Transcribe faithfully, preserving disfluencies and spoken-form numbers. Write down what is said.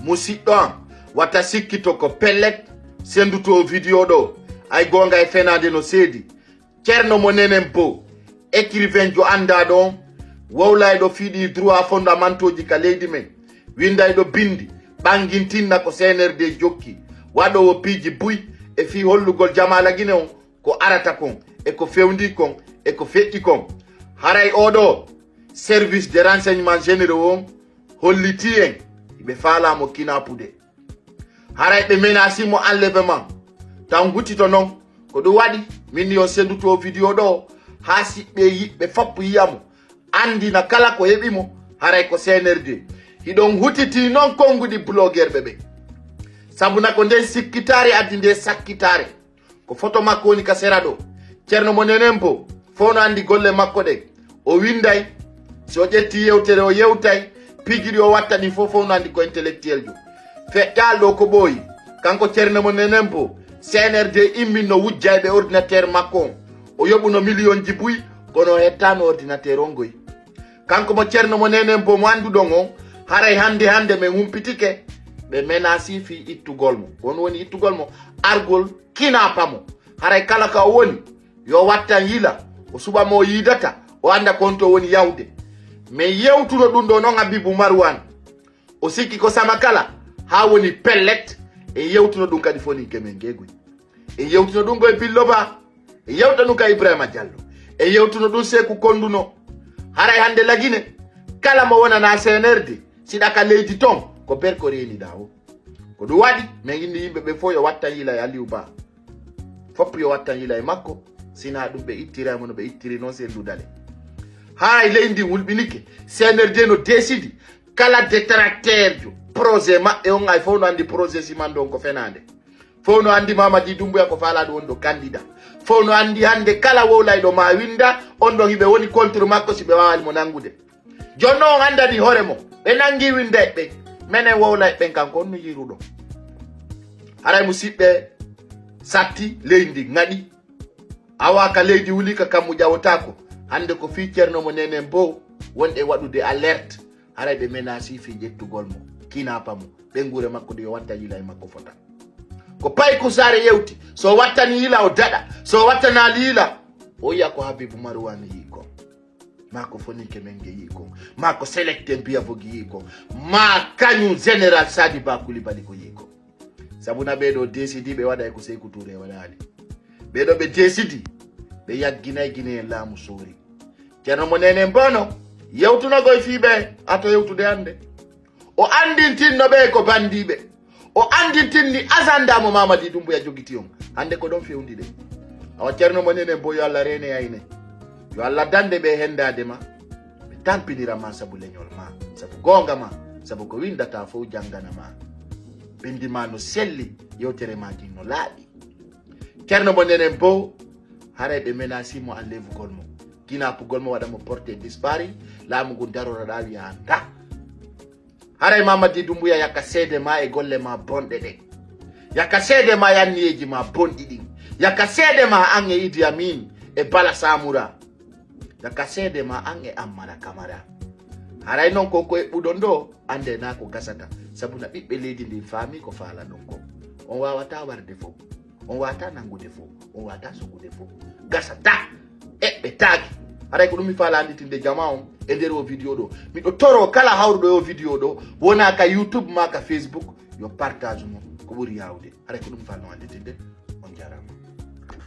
Musiɗɗo am, wata sikkito ko pellet, senndu to video ɗo. Ay goonga e fenaande no seedi. Ceerno mo Nenen Bo, écrivain jo anndaaɗo on, wowlayɗo fii ɗii droit fondamentaux ji ka leydi men, winndayɗo binndi, ɓanngintinna ko C N R D jokki, waɗoowo piiji buy e fii hollugol jamaa Lagine on ko arata kon, e ko fewndii kon, e ko feƴƴi kon. Haray oo ɗoo service de renseignement généraux on hollitii en, hiɓe faalaa mo kinapude. Haray ɓe menacii mo enlèvement. Taw ngutito non. Ko ɗum waɗi, min yo senndu to video ɗo, haa siɓɓe yiɓɓe fof yi'a mo. Anndina kala ko heɓi mo, haray ko C N R D. Hiɗon hutiti non konnguɗi blogerɓe ɓe. Sabu na ko nden sikkitaare addi nde sakkitaare. Ko foto makko woni ka sera ɗo. Ceerno mo Nenen Bo, fof no anndi golle makko ɗen. O winnday, si o ƴetti yewtere o yewtay, piiji ɗi o watta ɗin fof, fof no anndi ko intellectuel jo. Feƴƴaal ɗo ko ɓooyi. Kanko Ceerno mo Nenen Bo, C N R D immin no wujja e ɓe ordinateur makko on. O yoɓuno miliyonji buy, kono o hettaano ordinateur on goy. Kanko mo Ceerno mo Nenen Bo mo annduɗon on, haray hannde hannde men humpitike, ɓe menacii fii ittugol mo. Ko on woni ittugol mo, argol kinapa mo. Haray kala ka o woni, yo wattan yila, o suɓa mo o yiidata, o annda ko honto o woni yahude. Men yewtuno ɗum ɗo non Habibu Marwan. O sikki ko sama kala, haa woni pellet, en yewtuno ɗum kadi foninke men ngeeguy. En yewtuno ɗum ko e Billo Ba, en yewta ɗum ka Ibrahima Diallo. En yewtuno ɗum Seeku Konduno. Haray hannde Lagine, kala mo wonanaa C N R D, siɗa ka leydi ton, ko berko reeniɗaa o. Ko ɗum waɗi, men inni yimɓe ɓe fof yo wattan yila e Aliou Ba. Fof yo wattan yila e makko, sinaa ɗum ɓe ittira mo no ɓe ittiri non senndu dale. Haray leydi ndin wulɓinike, C N R D no décidi, kala détracteur jo, projet maɓɓe on ay fof no anndi projet Simando on ko fenaande. Fof no anndi Mamadi Doumbouya ko faalaa ɗum woni ɗo candidat. Fof no anndi hannde kala wowlayɗo ma winnda, on ɗon hiɓe woni contre makko si ɓe waawali mo nanngude. Jonno on anndani hoore mo, ɓe nanngi winnda e ɓen, menen wowla e ɓen kanko on no yiruɗo. Haray musiɓɓe satti leydi ngaɗi. Awa ka leydi wuli ka kammu ƴawotaako. Hannde ko fii Ceerno mo Nenen Bo wonɗe waɗude alerte. Haray ɓe menacii fii ƴettugol mo, kinapa mo, ɓeynguure makko ɗe yo watta yila e makko fota. Ko Payku Saare yewti, so wattani yila o daɗa, so wattanaali yila, o yi'a ko Habibu Marwan yi'i kon. Maa ko foninke men nge yi'i kon. Maa ko sélecte Mbiya Bogi yi'i kon. Maa kañum Général Sadi Ba Coulibaly ko yi'i kon. Sabu na ɓee ɗoo décidi ɓe waɗa e ko Seyku Touré waɗaali. Ɓee ɗoo ɓe décidi ɓe yagginay Gine en laamu soori. Ceerno mo Nenen Bo no yewtuno goy fii ɓe ato yewtude hannde. O anndintinno ɓe ko banndiiɓe. O anndintinni agenda mo Mamadi Doumbouya jogiti on. Hannde ko ɗon fewndi ɗe. Awa Ceerno mo Nenen Bo yo Allah reene ayne. Yo Allah dande ɓe henndaade ma. Ɓe tampinira ma sabu leñol ma, sabu goonga ma, sabu ko winndataa fof janngana ma. Binndi ma no selli, yewtere ma ndin no laaɓi. Ceerno mo Nenen Bo, haray ɓe menacii mo enlèvugol mo. Kinapugol mo waɗa mo porté disparu, laamu ngun darora ɗaa wi'a anndaa. Haray Mamadi Doumbouya yaka seede ma e golle ma bonɗe ɗen. Yaka seede ma e anniyeeji ma bonɗi ɗin. Yaka seede ma an e Idi Amin e Bala Samura. Yaka seede ma an e Ammara Kamara. Haray non ko ko eɓɓuɗon ɗo, annde na ko gasata. Sabu na ɓiɓɓe leydi ndin faami ko faalaɗon ko. On waawataa warde fof. On waawataa nanngude fof. On waawataa sogude fof. Gasataa. Eɓɓetaake. Haray ko ɗum mi faala annditinde jamaa on e nder o video ɗo. Miɗo toro kala hawruɗo e o video ɗo, wona ka YouTube ma ka Facebook, yo partage mo ko ɓuri yaawde. Haray ko ɗum mi faalno annditinde.